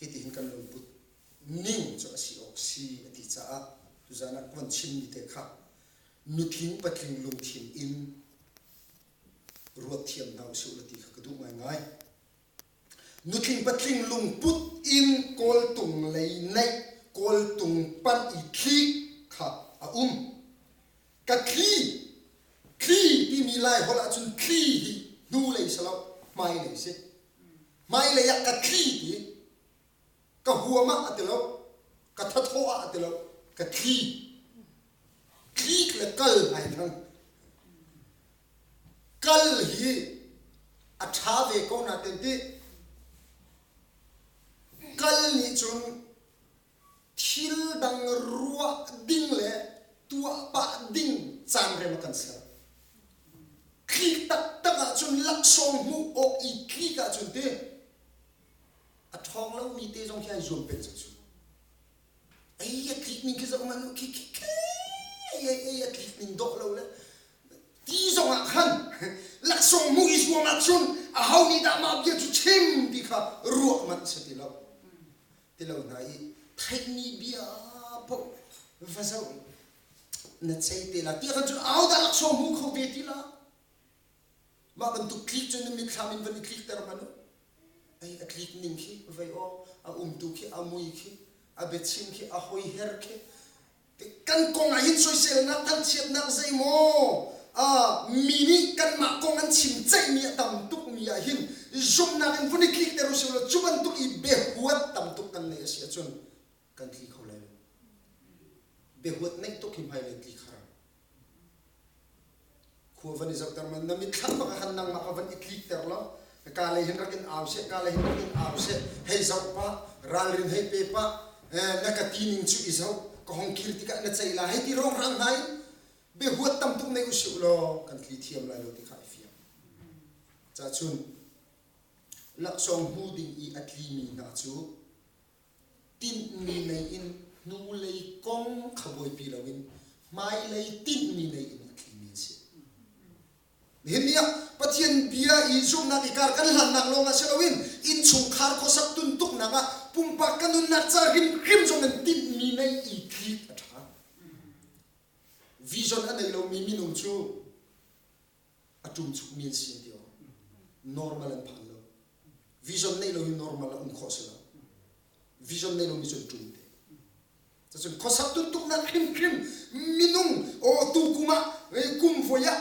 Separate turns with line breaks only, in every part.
Hitihin kan lungput ning cu a si awk si a ti caah tuzan ah ka von chimmi te kha nutling patling lungthin in ruat thiam hna usih la ti kha ka duh ngaingai. Nutling patling lungput in kawltung lei naih kawltung panh i thlik kha a um. Ka thli thli timi Lai holh ahcun thli hi hnulei si lo hmailei si. Hmailei ah ka thli ti ka huam ah a ti lo ka thathawh ah a ti lo ka thli tlik le kal ai thang kal hi a ṭha ve ko na ten ti kal nih cun thil dang ruah ding le tuah pah ding caan rem a kan ser tlik taktak ahcun laksawng hmuh awk i tlik ahcun ti a ṭhawng lomi te zong khi ai zuam peng cang cu. Ei a tlik ning khi zoh hmanh u khi khi ei ei ei a tlik ning dawh lo le ti zong ah khan laksawng hmuh i zuam ahcun aho nih dah mah bia cu chim ti kha ruah manh si ti lo ti lo hna i theihmi bia paoh va zoh na cei te la ti khan cun aho dah laksawng hmu kho ve ti la Mah bantuk tlik cu na mitthlam in van i tlikter hmanh u. Ei a tlik ning khi vei aw, a umtu khi, a mui khi, a biachim khi, a hoiher khi. Kan kong ah hin soiselnak, thangchiatnak zeimaw mi nih kanmah kong an chim ceihmi a tam tukmi ah hin zumhnak in vun i tlikter usih law cu bantuk i biahuat tam tuk kan neih a si ahcun kan tli kho lai lo. Biahuat neih tuk hi hmailei tlik har. Khua van i zohter man na mitthlam bak ah khan nangmah kha van i tlikter law ka lei hin rak in au seh ka lei hin rak in au seh hei zoh pah ralrin hei pe pah na ka ti ning cu i zoh ka hong kir tikah na cei la hei ti rongrang hna in biahuat tam tuk nei usih law kan tli thiam lai lo ti kha i fiang cacun laksawng hmu ding i a tlimi hna cu Tinhmi nei in hnulei kong kha buaipi loin hmailei tinhmi nei in a tlingmi an si. Nihin ni ah Pathian bia i zumhnak i kar kan hlannak lawngah si loin innchungkhar khuasak tuntuknak ah pumpak kan nunnak ca hrimhrim zong in tinhmi nei i tlik a ṭha. Vision a nei lomi minung cu a ṭumchukmi an si an ti awk. Normal an phan lo. Vision neih lo hi normal a um khawh si lo. Vision nei lomi cu an ṭum te. Cacun khuasak tuntuknak hrimhrim minung aw tu kum ah kum voi ah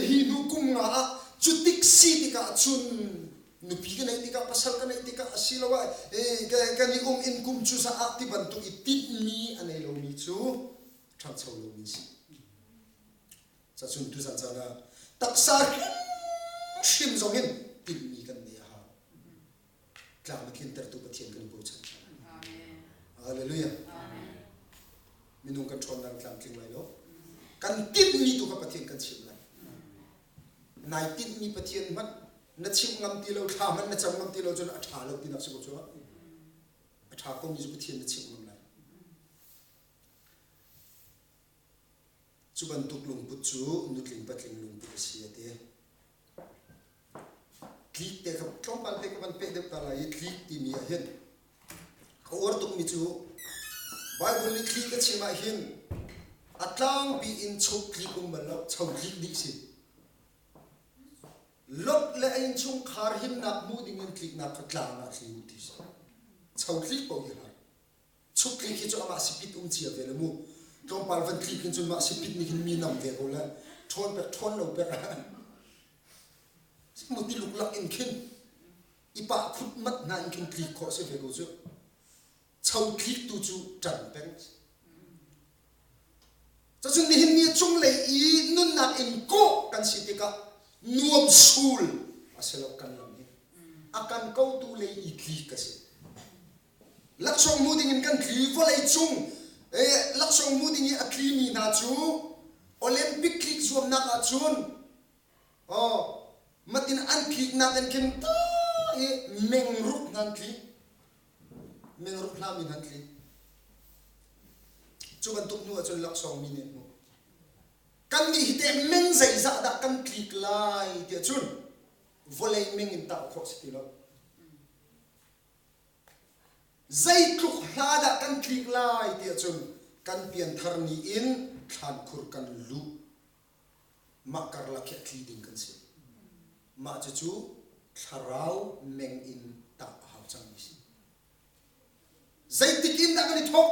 hi hnu kum nga ah cutik si tikah cun nupi ka neih tikah pasal ka neih tikah asiloah kan i um in kum cu ah ti bantuk i tinhmi a nei lomi cu ṭhangcho lomi si. Cacun tuzan caan ah taksa hrimhrim zong in tinhmi kan neih a hau. Tlam a tlintertu Pathian kan i bochan. Hallelujah. Minung kan ṭhawnnak tlamtling lai lo. Kan tinhmi tu kha Pathian kan chimh lai. Nai tinhmi Pathian hmanh na chimh ngam ti lo, thla hmanh na cam ngam ti lo cun a ṭha lo tinak si ko cu. A ṭha komi cu Pathian na chimh ngam lai. Cu bantuk lungput cu nutling patling lungput a si a ti. Tlik te kha tlawmpal te ka van peh deuh ta lai i tlik timi ah hin ka uar tukmi cu Bible nih tlik a chim ah hin a tlangpi in chuk tlik um bal lo, cho tlik dih si. Lot le a innchungkhar himnak hmuh ding in tliknak kha tlang ah thli u ti si. Cho tlik paoh hi har. Chukli khi cu amah sipit um cia ve le mu. Tlawmpal van tlik hin cun mah sipit nih hin mi nam ve ko le ṭhawn pek ṭhawn lo pek ah muti luklak in khin i pah khut mat hna in khin tlik khawh si ve ko cu. Cho tlik tu cu ṭan peng. Cacun nihin ni cunglei i nunnak in kawh kan si tikah nuam sul a si lo kan lam hi. A kan kotu lei i tlik a si. Laksawng hmu dingin kan tli. Vawleicung laksawng hmu ding i a tlimi hna cu Olympic tlik zuamnak ahcun oh, matin an tliknak in khin ta i mengruk hna an tli. Mengruk hna mi hna an tli. Cu bantuk hnu ahcun laksawng mi nih an hmuh. Kannih hi teh meng zeizah dah kan tlik lai tiah cun vawlei meng in tah khawh si ti lo. Zeitluk hla dah kan tlik lai tiah cun kan pianthar ni in thlankhur kan luh. Mah karlak hi a tli ding kan si. Mah cucu thlarau meng in tah a hau cangmi si. Zeitik in dah kan i thawk?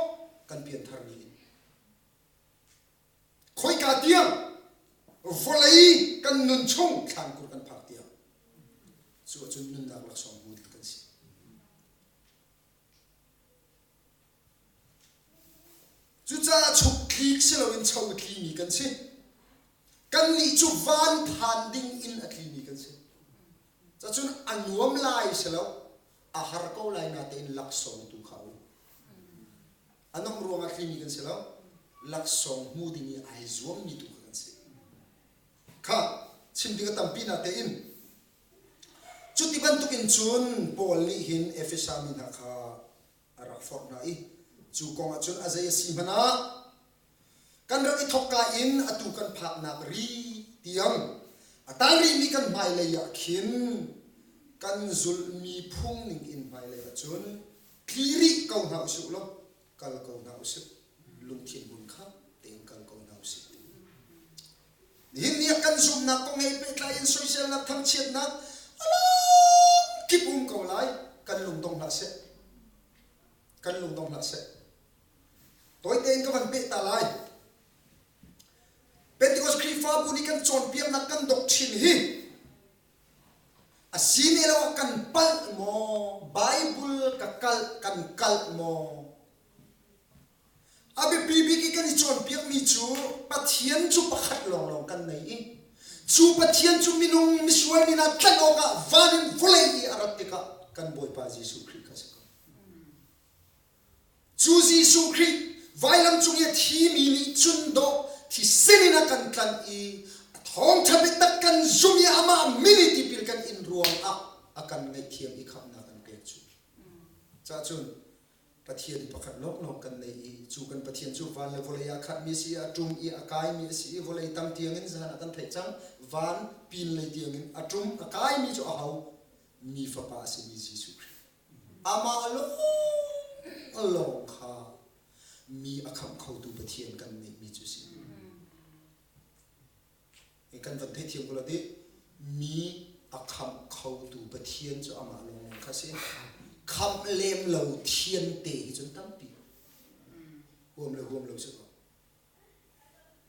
Kan pianthar ni in. Khoika tiang vawlei kan nun chung thlankur kan phak tiang cu ahcun nunnak laksawng hmu ding kan si. Cucaah chuktlik si loin cho tlimi kan si. Kannih cu van phan ding in a tlimi kan si. Cacun a nuam lai si lo, a har ko lai natein laksawng tu kha um. A nuamh ruangah tlimi kan si lo, laksawng hmu ding i ai zuammi tu kha kan si. Kha chim ding a tampi natein cuti bantukin cun Paul nih hin Efesa mi hna kha a rak forh hna i cu kong ah cun a zei a si hmanh ah kan rak i thawkka in atu kan phaknak ri tiang a tang rihmi kan hmailei ah khin kan zulhmi phung ning in hmailei ah cun tli rih ko hna usih law kal ko hna usih lungthin hmun kha tein kal ko hna usih. Nihin ni ah kan zumhnak kong he pehtlai in soiselnak thangchiatnak a kip um ko lai kan lungdong hlah seh. Kan lungdong hlah seh. Tawi tein ka van peh ta lai. Pentecost Khrihfabu nih kan cawnpiaknak kan doctrine hi a si ne lo ah kan palh maw Bible ka kalh kan kalh maw A biapi bik i kan i cawnpiakmi cu Pathian cu pakhat lawnglawng kan nei i cu Pathian cu minung misual min ah tlanh awkah van in vawlei i a rat tikah kan Bawipa Jesuh Khrih kha a si ko. Cu Jesuh Khrih vailam cung i a thimi nih cun dawh thisen in a kan tlanh i a thawngṭha biatak kan zumh i amah min i tipil kan in ruangah a kan ngaihthiam i khamhnak an pek cu. Cahcun Pathian pakhat lawnglawng kan nei i cu kan Pathian cu van le vawlei ah khatmi a si i a ṭum i a kaimi a si i vawlei tang tiangin zan ah kan theih cang van pinlei tiangin a ṭum a kaimi cu aho mi fapa a simi Jesuh Khrih amah lawnglawng kha mi a khamh khotu Pathian kan neihmi cu si. Kan van theithiam ko lo ti mi a khamh khotu Pathian cu amah lawnglawng kha si. Khamh lem lo thian te hi cun tampi huam le huam lo si ko.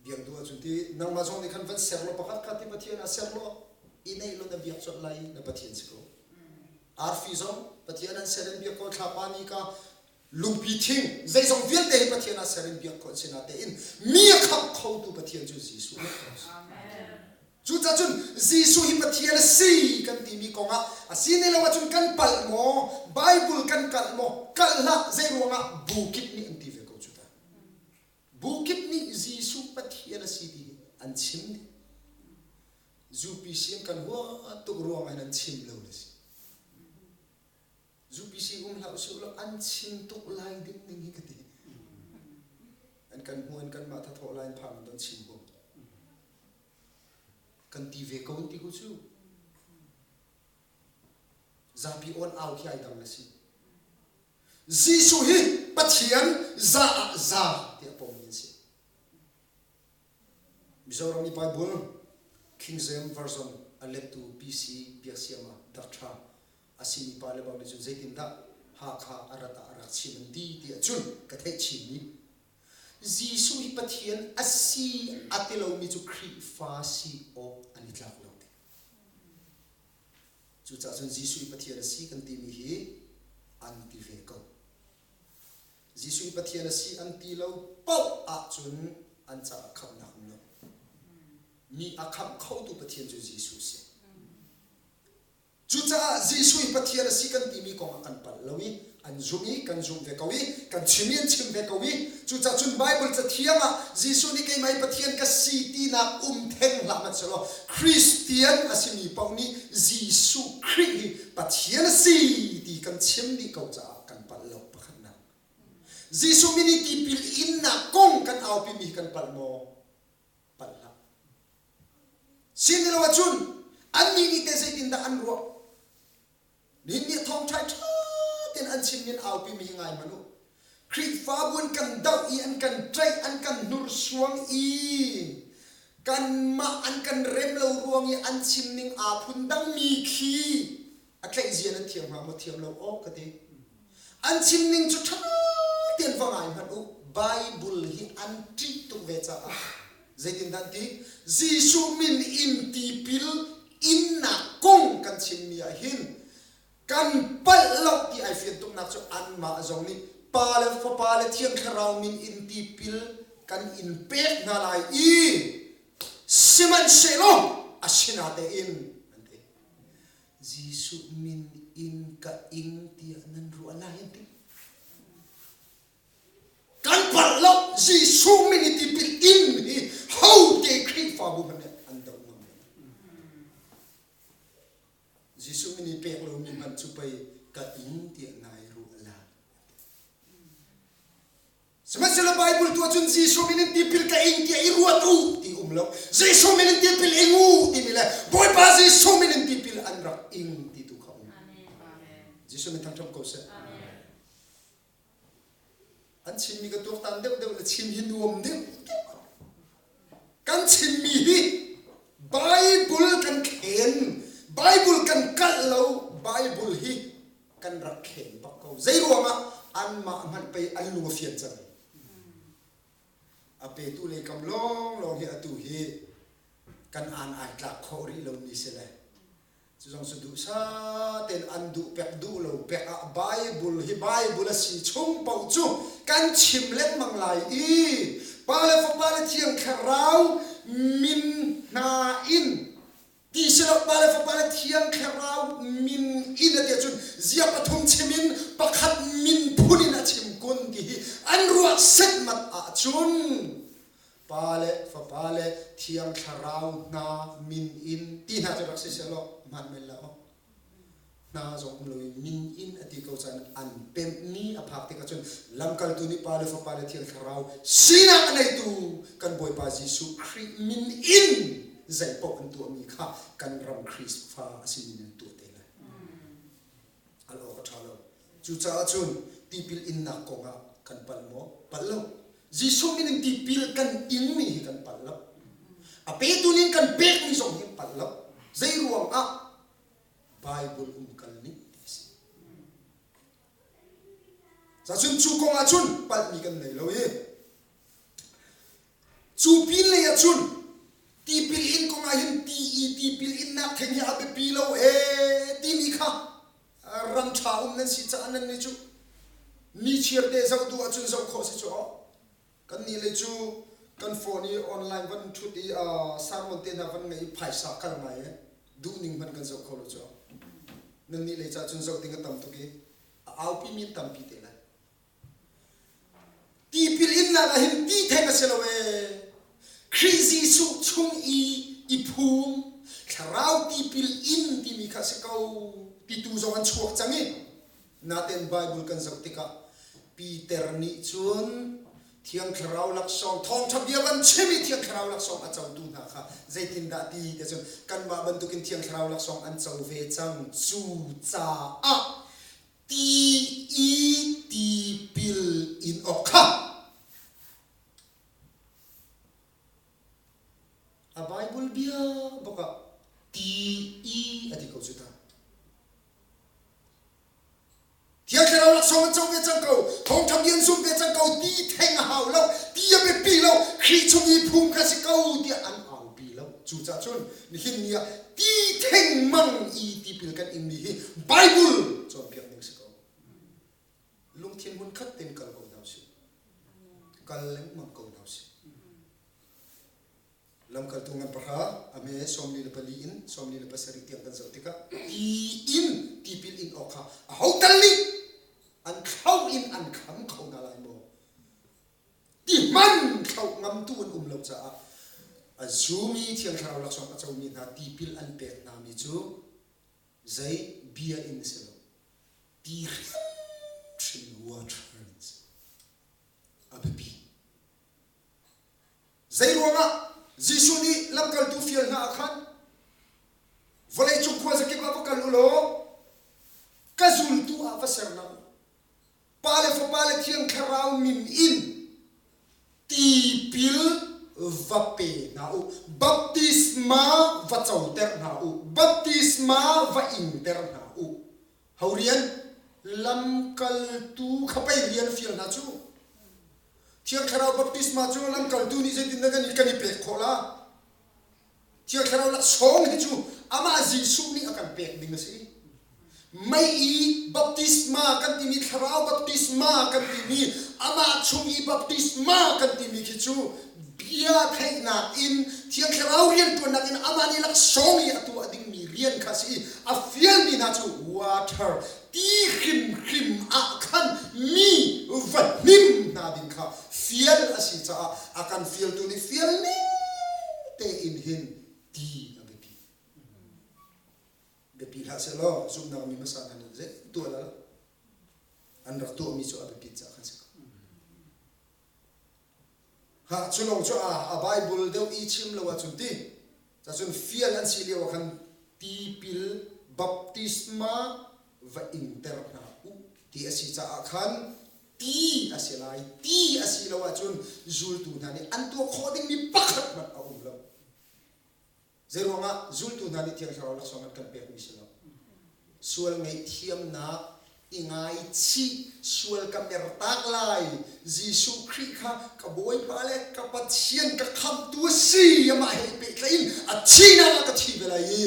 Biak duh ahcun ti nangmah zong nih khan van ser law pakhat kha ti Pathian ah ser law i neih law na biak colh lai na Pathian si ko. Arfi zong Pathian an ser in biak ko thlapa ni ka lungpi thing zeizong vialte hi Pathian ah ser in biak khawh si natein mi a khamh khotu Pathian cu Jesuh Cucaah cun Jesuh hi Pathian a si kan timi kongah a si ne lo ahcun kan palh maw Bible kan kalh maw kalh hlah zei ruangah bu kip nih an ti ve ko cu ta bu kip nih Jesuh Pathian a si ti hi an chim dih UPC an kan huat tuk ruangah hin an chim lo le si UPC um hlah usih law an chim tuk lai ding ning hi ka ti. An kan hmu an kan mah thathawh lai in phang an chim ko. Kan ti ve ko ti ku cu. Zapi on au khi ai dang na si. Jesuh hi Pathian za ah za tiah pom in si. Mizoram i Bible King James Version a lettu PC Biaksiama Doctor a simi pa le bang nih cun zeitindah Hakha a rat ah a rak chim an ti ti ahcun ka theih chinmi Jesuh hi Pathian a si a ti lomi cu Khrihfa si awk an i tlak lo ti. Cucaah cun Jesuh hi Pathian a si kan timi hi an ti ve ko. Jesuh hi Pathian a si an ti lo paoh ahcun an caah khamhnak um lo. Mi a khamh khotu Pathian cu Jesuh a si. Cucaah Jesuh hi Pathian a si kan timi kong ah kan palh lo i an zumh i kan zumh ve ko i kan chim i an chim ve ko i cucaah cun Baibal Cathiang ah Jesuh nih keimah hi Pathian ka si tinak um theng hlah hmanhsehlaw Christian a simi paoh nih Jesuh Khrih hi Pathian a si ti kan chim dih ko caah kan palh lo pakhatnak. Jesuh min i tipil innak kong kan aupimi hi kan palh maw? Palh hlah. Sinilo ahcun annih nih teh zeitindah an ruah? Nihin ni thawngṭha ṭha te. tein an chimmi an aupimi hi ngai hmanh u. Khrihfabu an kan doh i an kan ṭaih, an kan hnursuang i kanmah an kan rem lo ruang i an chimning aa phun dangmi khi a tlaih zia nan thiam hnga maw thiam lo awk ka ti. An chimning cu ṭha tein va ngai hmanh u. Bible hi an ṭih tuk ve caah zeitindah an ti? Jesuh min in tipil innak kong kan chimmi ah hin kan palh lo ti ai fian tuknak cu anmah zong nih Pa le Fapa le Thiang Thlarau min in tipil kan in pek hna lai i sihmanhsehlaw a sinatein an ti. Jesuh min in ka ing tiah nan ruah lai an ti. Kan palh lo Jesuh min i tipil in hi ho te Khrihfabu hmanh nih an doh ngam lo. Jesuh min i pek lomi hmanh cu pei ka ing tiah nai ruah lai. Sihmanhsehlaw Bible tu ahcun Jesuh min in tipil ka ing tiah i ruat u ti um lo. Jesuh min in tipil ing u timi le Bawipa Jesuh min in tipil an rak ing ti tu kha um. Jesuh min thangṭhat ko seh. An chimmi ka tuaktan deuhdeuh le chim hi nuam deuh deuh. Kan chimmi hi Bible kan khen, Bible kan kalh lo, Bible hi kan rak khen bak ko. Zei ruangah anmah hmanh pei an lung a fian cang. A petu lei kam lawnglawng hi atu hi kan aan ai tlak khawh rih lomi si le Cu zong cu duhsah tein an duh pek duh lo pek ah Bible hi Bible a si chung paoh cu kan chim lengmang lai i Pa le Fapa le Thiang Thlarau min hna in ti si lo Pa le Fapa le Thiang Thlarau min in a ti ahcun zia pathum chim in pakhat min phun in a chim kun ti hi an ruah setmat ahcun Pa le Fapa le Thiang Thlarau hna min in ti hna cu rak si sehlaw hmaan men la aw. Hna zong um loin min in a ti ko caan an pemhmi a phak tikah cun lamkaltu nih Pa le Fapa le Thiang Thlarau sinak a neitu kan Bawipa Jesuh Khrih min in zei paoh an tuahmi kha kan ram Khrihfa a simi nih an tuah te lai. Al awk a ṭha lo. Cucaah cun tipil innak kongah kan palh maw? Palh lo. Jesuh min in tipil kan inmi hi kan palh lo. A petu nih kan pekmi zong hi palh lo. Zei ruangah Bible umkal ning ti a si. Cacun cu kongah cun palhmi kan nei lo i Cu pin lei ah cun tipil in kong ah hin ti i tipil innak theng hi a biapi lo ee timi kha ram ṭha um nan si caah nan nih cu nichiar te zoh duh ahcun zoh khawh si cu aw. Kannih lei cu kan phone i online van ṭhut i sermon te hna van ngaih i phaisa kal ngai ee duhning hmanh kan zoh kho lo cu aw. Nannih lei caah cun zoh ding a tam tuk i a aupi mi an tampi te lai. Tipil innak ah hin ti theng a si lo ee. Khrih Jesuh chung i i phum, thlarau tipil in timi kha a si ko titu zong an chuak cang i natein Bible kan zoh tikah Peter nih cun Thiang Thlarau laksawng thawngṭha bia van chim i Thiang Thlarau laksawng a cotu hna kha zeitindah ti ti cun kanmah bantukin Thiang Thlarau laksawng an co ve cang cu caah Ti i tipil in awk kha a Bible bia bak ah ti i a ti ko cu ta. Thiang Thlarau laksawng an co ve cang ko, thawngṭha bia an zum ve cang ko, ti theng a hau lo, ti a biapi lo, Khrih chung i phung kha si ko tiah an aupi lo. Cucaah cun nihin ni ah ti thengmang i tipil kan ingmi hi Bible cawnpiak ning si ko. Lungthin hmunkhat tein kal ko hna usih. Kal lengmang ko hna usih. Lamkaltu ngan pahra a hme 44 in 47 tiang kan zoh tikah ti in tipil in awk kha aho tal nih an thlo in an kham kho hna lai maw? Ti hman thloh ngamtu an um lo caah a zumi Thiang Thlarau laksawng a comi hna tipil an pek hnami cu zei bia in a si lo ti hrimhrim water in a si. A biapi. Zei ruangah Jesuh nih lamkaltu fial hna ah khan vawleicung khuazakip ah va kal u law ka zultu ah va ser hna u. le Thiang Thlarau min in tipil va pe hna u, baptisma va coter hna u, baptisma va ingter hna u. Ho rian? Lamkaltu kha pei rian fial hna cu. Thiang Thlarau baptisma cu lamkaltu nih zeitindah kan i kan i pek khawh la? Thiang Thlarau laksawng hi cu amah Jesuh nih a kan pek ding a si. Mei i baptisma kan timi thlarau baptisma kan timi amah chung i baptisma kan timi khi cu bia theihnak in Thiang Thlarau rianṭuannak in amah nih laksawng i a tuah dingmi rian kha a si i a fialmi hna cu water ti hrimhrim ah khan mi va hnim hna ding kha fial a si caah a kan fialtu nih fial ning tein hin ti a biapi. Biapi hlah sehlaw zumhnak mi hmasa hna nih zei tuah la an rak tuahmi cu a biapit caah khan si ko. Ha cu lawng cu a a Bible deuh i chim lo ahcun ti cacun fial an si lio ah khan tipil baptisma va ingter hna u ti a si caah khan ti a si lai ti a si lo ahcun zultu hna nih an tuah khawh dingmi pakhat hmanh a um lo. Zeiruangah zultu hna nih Thiang Thlarau laksawng an kan pekmi si lo. Sual ngaihthiamnak i ngaichih, sual ka mertak lai, Jesuh Khrih kha ka Bawipa le ka Pathian ka khamhtu a si, amah he i pehtlaih in a thihnak ah ka thi ve lai i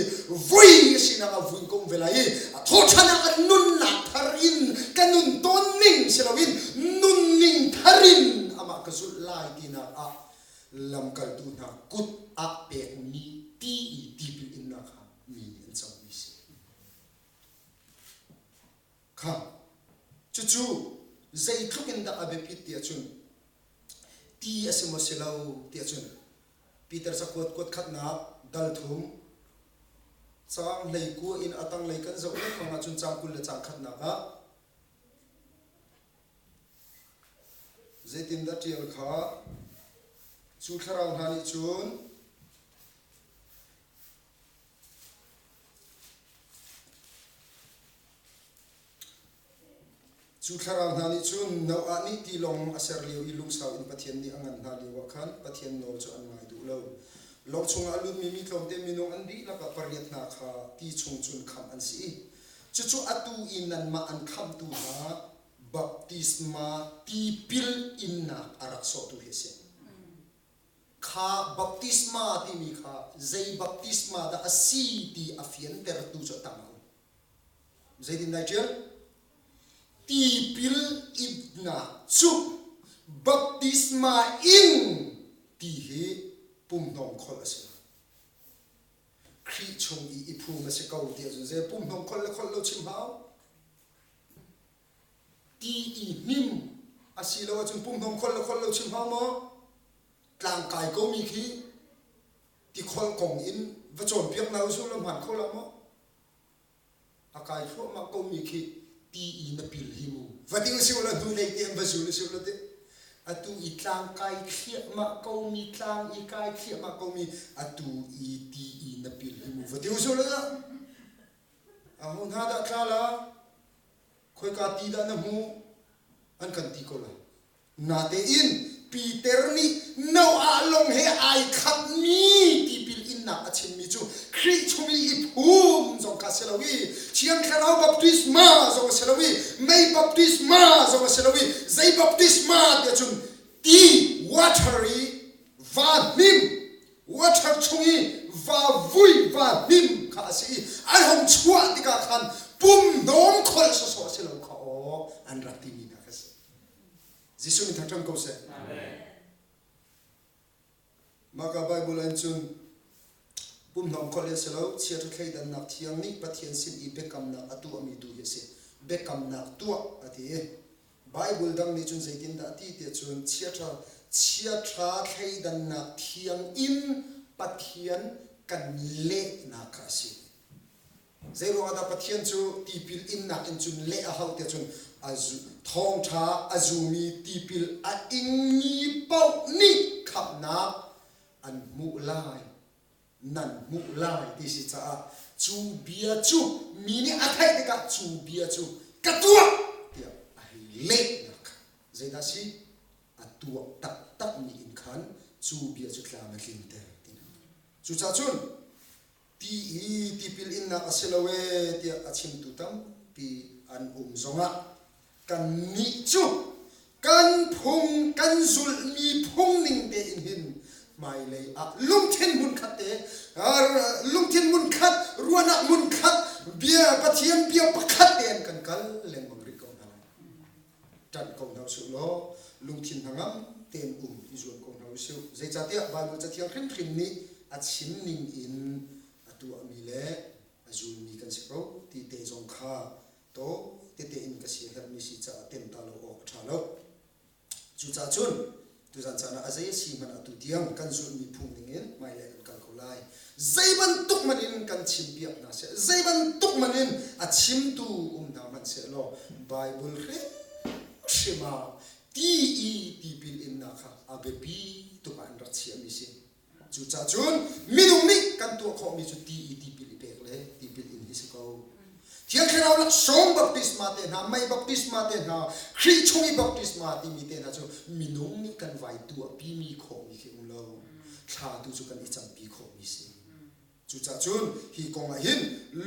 vui a sinak ah vui ka um ve lai i a thawhṭhan ah ka nunnak thar in ka nun tawn ning si loin nunning thar in amah ka zulh lai tinak ah lamkaltu hna kut ah pekmi ti i tipil innak kha mi nih an comi si. Kha cucu zeitluk in dah a biapit ti ahcun ti a si maw si lo ti ahcun Peter cakuat kuat khatnak dal thum caang hlei kua in a tanglei kan zoh lengmang ahcun caang 20 le caang khatnak ah Zeitindah ṭial kha cu thlarau hna nih cun Cu thlarau hna nih cun Noah nih tilawng a ser lio i lungsau in Pathian nih a ngan hna lioah khan Pathian nawl cu an ngai duh lo. Lawng chungah a lutmi mi tlawmte minung an dihlak ah pariat hna kha ti chung cun khamh an si i cucu atu i nanmah an khamhtu hna baptisma tipil innak a rak sawhtu hi a si. Kha baptisma timi kha zei baptisma dah a si ti a fiantertu cu a tam a um. Zeitin dai ṭial? Tipil innak cu baptisma ing ti hi pumhnawm kholh a si lo. Khrih chung i i phum a si ko ti ahcun zei pumhnawm kholh le kholh lo chim hau. Ti i hnim a si lo ahcun pumhnawm kholh le kholh lo chim hau maw? Tlangkai komi khi tikholh kong in va cawnpiak hna usih law hmaan kho la maw? A kai thluahmah komi khi ti i na pil hi mu. Va ti usih law hnulei te an va zul usih law teh atu i tlang kai thliahmah komi tlang i kai thliahmah komi atu i ti i na pil hi mu va ti usih law aho hna dah tla la khoika ti dah na hmuh an kan ti ko lai natein Peter nih Noah lawng he ai khatmi tipil innak a chimmi cu Khrih chung i i phum zong kha si lo i Thiang Thlarau baptisma zong a si lo i mei baptisma zong a si lo i zei baptisma tiah cun ti water i va hnim water chung i va vui va hnim kha a si i an hung chuah tikah khan pum hnawm kholh sawsawh a si lo kha aw an rak timi hna kha si. Jesuh min thangṭhat ko seh. Mah ka Bible in cun pumhnawm kholh hi a si lo, chiaṭha thleidannak thiang nih Pathian sin i biakamnak a tuahmi tu hi a si. Biakamnak tuah a ti. Bible dang nih cun zeitindah a ti tiah cun chiaṭha chiaṭha thleidannak thiang in Pathian kan lehnak kha a si. Zeiruangah dah Pathian cu tipil innak in cun leh a hauh tiah cun a thawngṭha a zumi tipil a ingmi paoh nih khamhnak an hmuh lai nan hmuh lai ti si caah cu bia cu mi nih a theih tikah cu bia cu ka tuah tiah a hei lehnak kha. Zeidah si? A tuah taktakmi in khan cu bia cu tlam a tlinter ti. Cucaah cun ti i tipil innak a si lo ee tiah a chimtu tampi an um zongah kannih cu kan phung kan zulhmi phung ning tein hin hmailei ah lungthin hmunkhat te lungthin hmunkhat ruahnak hmunkhat bia Pathian bia pakhat tein kan kal lengmang rih ko hna lai. Ṭanh ko hna usih law lungthin hnangam tein um i zuam ko hna usih. Zeicahtiah Baibal Cathiang hrimhrim nih a chim ning in a tuahmi le a zulmi kan si ko ti te zong kha taw tete in ka siaherhmi si caah tem ta lo awk a ṭha lo. Cucaah cun tuzan caan ah a zei a si hmanh ah tutiang kan zulhmi phung ningin hmailei kan kal ko lai. Zei bantuk hmanh in kan chimpiak hna seh, zei bantuk hmanh in a chimtu um hna hmanh seh law Baibal hrimhrim ah ti i tipil innak kha a biapi tuk ah an rak chiahmi si. Cucaah cun minung nih kan tuah khawhmi cu ti i tipil i pek le tipil in hi si ko. Thiang Thlarau laksawng baptisma te hna, mei baptisma te hna, Khrih chung i baptisma timi te hna cu minung nih kan vai tuahpimi khawhmi khi um lo. Thla tu cu kan i campi khawhmi si. Cucaah cun hi kong ah hin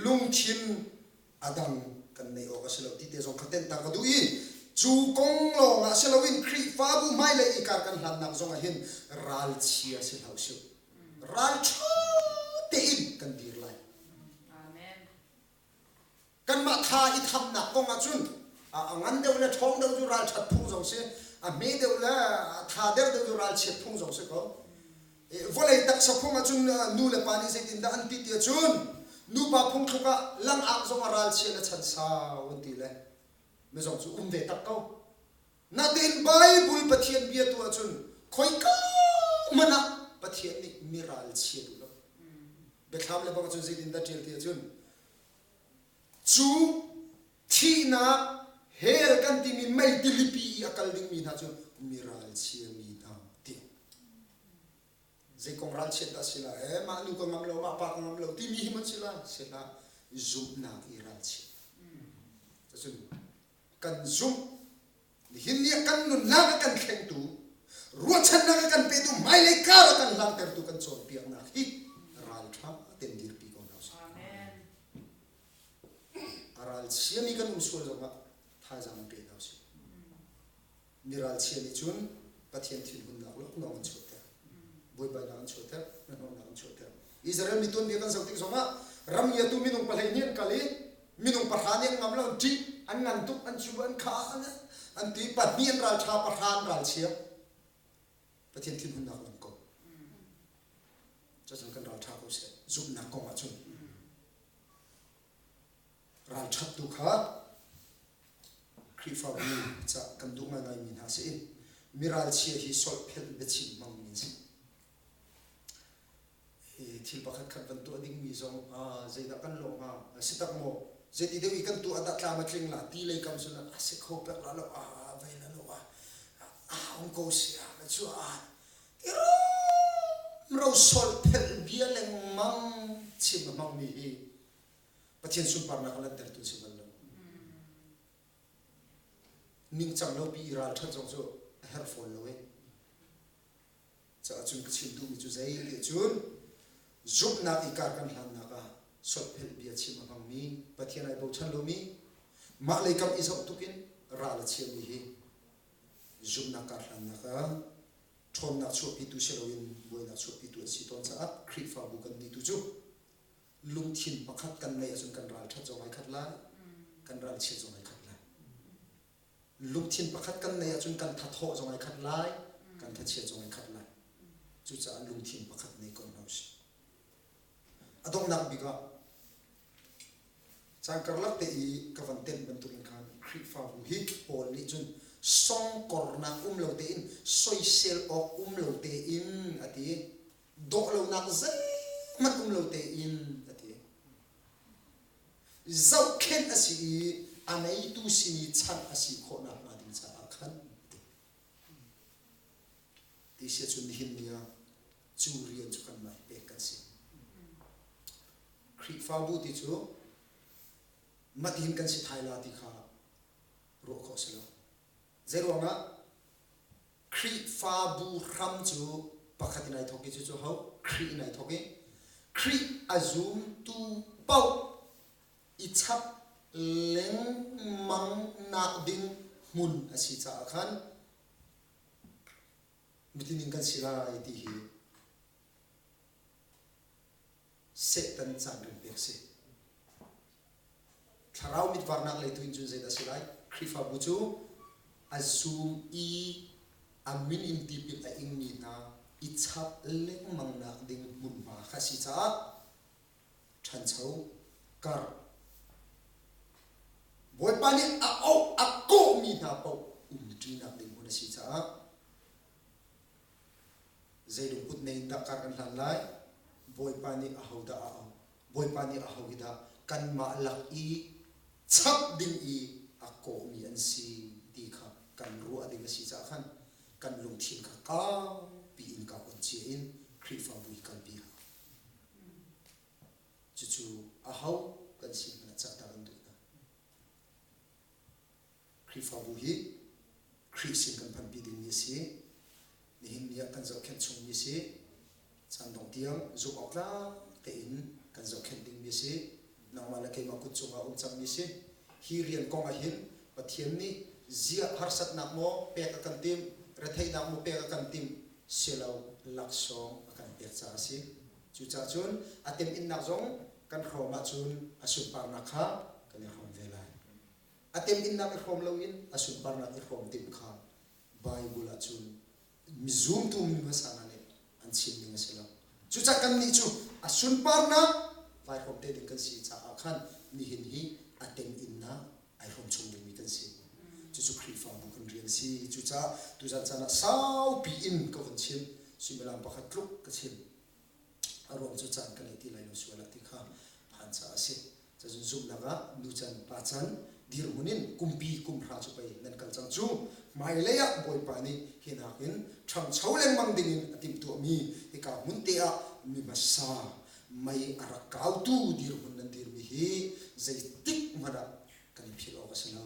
lungthin a dang kan neih awk a si lo ti te zong kha tenh ta ka duh i cu kong lawng ah si loin Khrihfabu hmailei i kar kan hlannak zong ah hin ralchia si hlah usih. Ralṭha tein kan dir lai.
Amen.
Kanmah tha i thamnak kong ah cun a ngan deuh le ṭhawng deuh cu ralṭhat phung zong si, a hme deuh le tha der deuh cu ralchiat phung zong si ko. Vawlei taksa phung ahcun nu le pa nih zeitindah an ti ti ahcun nupa phungthluk ah langak zong a ralchia le chan sau an ti le mizong cu um ve tak ko. Natein Bible Pathian bia tu ahcun khoika hmanh ah Pathian nih mi ralchia duh lo. Biathlam le bang ahcun zeitindah ṭial ti ahcun cu thihnak hell kan timi mei tilipi i a kal dingmi hna cu mi ralchia mi hna ti. Zei kong ralchiat dah si lai ee mah nu ka ngam lo mah pa ka ngam lo timi hi man si lai si hlah zumhnak i ralchiat. Cun kan zumh nihin ni ah kan nunnak a kan thlengtu ruahchannak a kan petu hmailei kar a kan hlangtertu kan cawnpiaknak hi ralṭha ten dirpi ko hna usih. A ralchiami kan um sual zongah thazaang pe hna usih. Mi ralchia nih cun Pathian thinhunnak lawnglawng an chuahter. Buaibainak an chuahter, hnahnawhnak an chuahter. Israel mi tuanbia kan zoh tik zongah ram ngiatu minung pahlei nih an kal i minung pahra nih an ngam lo, an ṭih, an ngan tuk, an cu, an kha, an ti, pahnih an ralṭha, pahra an ralchia. Pathian thinhunnak lang ko. Cucun kan ralṭha ko seh, zumhnak kong ahcun. Ralṭhat tu kha Khrihfabu ca kan duh ngaingaimi hna si i miralchia hi solhphelh biachim hmangmi an si. Hi thil pakhat khat van tuah dingmi zong zeidah kan lawh hnga? A si tak maw? Zeiti deuh i kan tuah dah tlam a tling la? Ti lei kam cun a si kho pek la lo a vei la lo a a um ko si a cu a ti ro solphelh bia lengmang chim a hmangmi hi Pathian sunparnak a lanhtertu si bal lo. Ningcang lo pi i ralṭhat zong cu a herh fawn lo e. Caah cun ka chim duhmi cu zei ti cun zumhnak i kar kan hlannak ah solphelh bia chim a hmangmi Pathian ai bochan lomi mah lei kam i zoh tuk in ral a chiami hi zumhnak kar hlannak ah ṭhawnnak chuahpitu si loin buainak chuahpitu an si tawn caah Khrihfabu kan nih tu cu lungthin pakhat kan neih ahcun kan ralṭhat zong ai khat lai kan ralchiat zong ai khat lai lungthin pakhat kan neih ahcun kan thathawh zong ai khat lai kan thachiat zong ai khat lai cucaah lungthin pakhat nei ko hna usih a donghnak bik ah caan karlak te i ka van tenh bantukin khan Khrihfabu hi Paul nih cun songkornak um lo tein soisel awk um lo tein a ti dawh lonak zeihmanh um lo tein a ti. Zohkhenh a si i a neitu sin i chanh a si khawh nakhnga ding caah khan a ti. Ti si ahcun nihin ni ah cu rian cu kanmah hi pek kan si. Khrihfabu ti cu matihin kan si thai la ti kha ruah khawh si lo. Zeiruangah? Khrihfabu hram cu pakhat in ai thawk i cucu ho Khrih in ai thawk i Khrih a zumtu paoh i chap lengmang nak ding hmun a si caah khan mitining kan si lai ti hi Satan caan kan pek si. Thlarau mitvarnak lei tu in cun zeidah si lai? Khrihfabu cu a zum i a min in tipil a ingmi hna i chap lengmangnak ding hmunhma kha a si caah ṭhancho karh Bawipa nih a auh a kawhmi hna paoh umṭinak ding hmun a si caah Zei lungput nei in dah kar kan hlan lai? Bawipa nih ahodah a auh? Bawipa nih aho hi dah kanmah lak i chap ding i a kawhmi an si ti kha kan ruah ding a si caah khan kan lungthin kha kaupi in ka on cia in Khrihfabu hi kalpi hau. Cucu aho kan si hmanh ah cahter kan duh hna. Khrihfabu hi Khrih sin kan phanpi dingmi a si. Nihin ni ah kan zohkhenh chungmi a si. Caan dong tiang zumh awk tlak tein kan zohkhenh dingmi a si. Nangmah le keimah kut cungah um cangmi a si. Hi rian kong ah hin Pathian nih ziah harsatnak maw pek a kan timh, retheihnak maw pek a kan timh, silo laksawng a kan pek caah a si. Cucaah cun a teminnak zong kan hrawm ahcun a sunparnak kha kan i hrawm ve lai. A teminnak i hrawm loin a sunparnak i hrawm timh kha Baibal ahcun mizumtu mi hmasa hna nih an chim ning a si lo. Cucaah kannih cu a sunparnak vai hrawm te ding kan si caah khan nihin hi a teminnak ai hrawm chung dingmi kan si. Cucu Khrihfabu kan rian a si. Cucaah tuzan caan ah saupi in ka vun chim. Suimilam pakhat tluk ka chim. A ruang cu caan ka ngei ti lai lo sual ah ti kha phan caah a si. Cun zumhnak ah nu can pa can dirhmun in kumpi kumhra cu pei nan kal cang cu. Hmailei ah Bawipa nih hi nakin ṭhangcho lengmang dingin a timhtuahmi hika hmun te ah mi hmasa mei a rak kautu dirhmun nan dirmi hi zeitik hmanh ah kan i philh awk a si lo.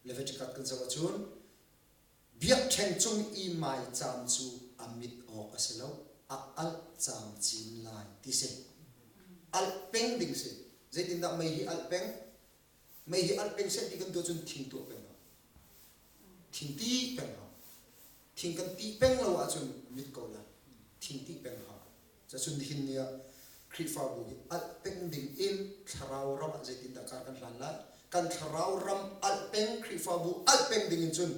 Leviticus kan zoh ahcun Biakṭheng cung i maicaam cu a mit awk a si lo, a alh camcin lai ti si. Alh peng ding si. Zeitindah mei hi alh peng? Mei hi alh peng seh ti kan tuah cun thing tuah peng hau. Thing ti peng hau. Thing kan ti peng lo ahcun mit ko lai. Thing ti peng hau. Cacun nihin ni ah Khrihfabu hi alh peng ding in thlarau ram ah zeitindah kar kan hlan lai? Kan thlarau ram alh peng, Khrihfabu alh peng ding in cun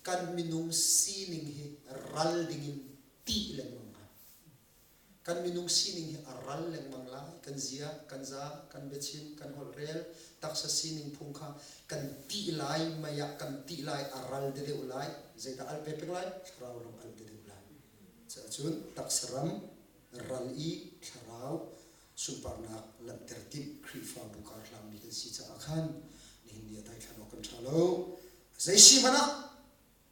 kan minung sining hi ral ding in tih lengmang hna. Kan minung sining hi a ral lengmang lai. Kan zia, kan za, kan biachim, kan holhrel, taksa sining phung kha kan tih lai, mei ah kan tih lai, a ral deuh lai. Zeidah alh ve peng lai? Thlarau ram alh deuh lai. Cun taksa ram ral i thlarau sunparnak langhter timh Khrihfabu karhlangmi kan si caah khan nihin ni ah daithlan awk kan ṭha lo. Zei si hmanh ah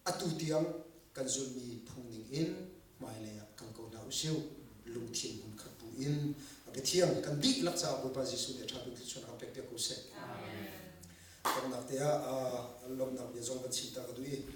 atu tiang kan zulhmi phung ning in hmailei ah kal ko hna usih. Lungthin hmunkhat bu in a biathiang kan dihlak caah Bawipa Jesuh nih a ṭha bik thluachuahnak kan pekpiak ko seh. Donghnak te ah lawmhnak bia zong kan chim ta ka duh i.